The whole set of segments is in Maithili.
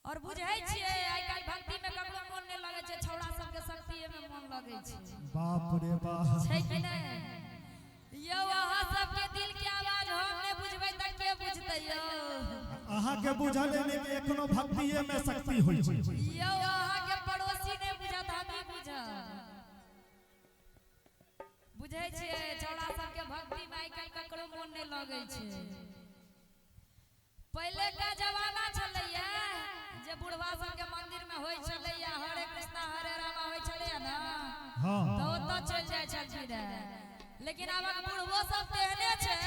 और बुझै छियै आइ काल्हि भक्ति में ककरो मोन नहि लगै छै, छौड़ा सबके शक्तिये में मोन लगै छै। बाप रे बाप। छै कि नहि? यौ अहाँ सबके दिल के आवाज हम नहि बुझबै तऽ के बुझतै यौ? अहाँ के बुझल नहि कि एखनो भक्तिये में शक्ति होइ छै। यौ अहाँ के पड़ोसी नहि बुझत, हमही बुझब। बुझै छियै छौड़ा सबके भक्ति में आइ काल्हि ककरो मोन नहि लगै छै। पहिले का जमाना छलैया जे बुढ़वा सबके मंदिर में होइ छलैया हरे कृष्णा हरे रामा होइ छलैया ना, हाँ। तो ओतऽ चलि जाइ छलखिन रहे। लेकिन आबक बुढ़बो सब तेहने छै,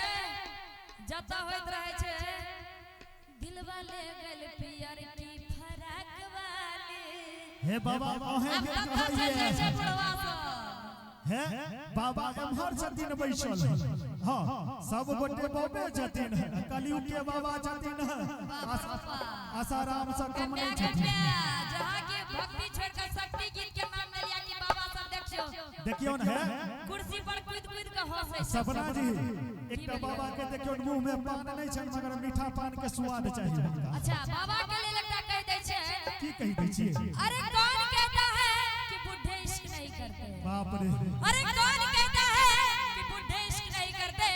जतऽ होइत रहै छै दिलवा ले गेल पियर की फराक वाली। हे बाबा अहें आब के कतऽ चलि जाइ छै कहैये बुढ़वा सब? हे बाबा एम्हर छथिन बैसल, हाँ सब गोटे बाबे छथिन, कलयुग के बाबा छथिन, आसाराम से कम नहीं छथिन। जहाँ के भक्ति छोड़कर शक्ति गीत के नाम ले लिया कि बाबा सब देखियो देखियो न है कुर्सी पर कूद कूद के हंसै छै। सपना जी एकटा बाबा के देखियो मुंह में पान नहीं छन मगर मीठा पान के स्वाद चाहिए हुनका। अच्छा बाबा के लेल एकटा कहि दै छै। की कहि दै छियै? अरे कौन कहता है कि बुढ़े इश्क नहीं करते? बाप रे। अरे कौन कहता है कि बुढ़े इश्क नहीं करते?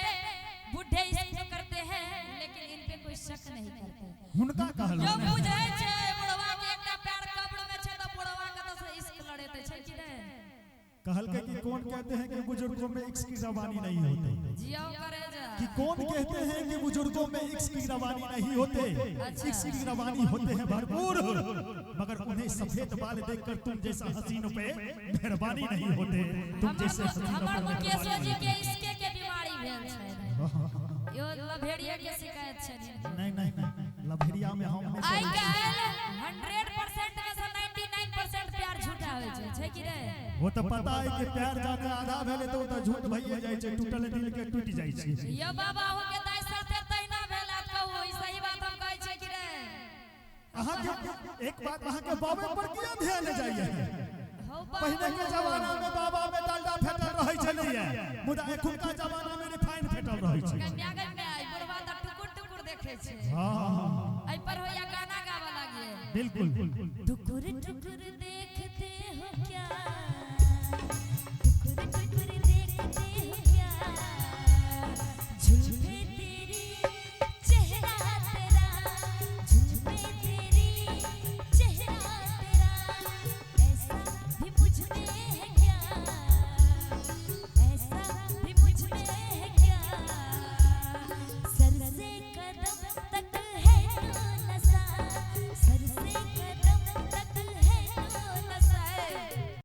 बुढ़े इश्क तो करते हैं लेकिन इन पे कोई शक नहीं करते। हुनका कहलहुँ। जो बुझै छै बुढ़वा के एकटा पैर कब्र में छै त बुढ़वा कतऽ से इश्क लड़ेते छै कि नहि? कहलके कि कौन कहते हैं कि बुजुर्गों में इश्क की रवानी नहीं होती? जियो करे जा। कि कौन कहते हैं कि बुजुर्गों में इश्क की रवानी नहीं होते? अच्छा। इश्क की रवानी होते हैं भरपूर, मगर उन्हें सफेद बाल देखकर तुम जैसा हसीनों पे मेहरबानी नहीं होते। तुम जैसे हसीनों हमर पे मुकेशो मेहरबानी जी नहीं के इश्के के बीमारी भेल छै। यो लभेरिया के शिकायत छै। नहीं नहीं नहीं, लभेरिया में हम नहीं। आइ काल्हि 100% में से 99% प्यार झूठा होइ छै, छै कि नहि? वो तो पता है कि प्यार जाके आधा भेले तो वो तो झूठ भइए जाइ छै, टूटल दिल के टूट जाइ छै। यो बाबा हो के दाइ साथे तहिना भेल आत कहू, ई सही बात हम कहै छियै कि नहि? अहाँ के एक बात, अहाँ के बाबे पर किया ध्यान जाइए? हौ बाबा। पहले के जमाना में बाबा में डालडा फेटल रहै छलैया, मुदा एखुनका जमाना में रिफाइन फेटल रहै छै। कन्या गन्या ई बुढ़वा तऽ टुकुर टुकुर देखै छै। हाँ एहि पर होइया गाना गाबऽ लागिए। बिल्कुल। टुकुर टुकुर देखते हो क्या?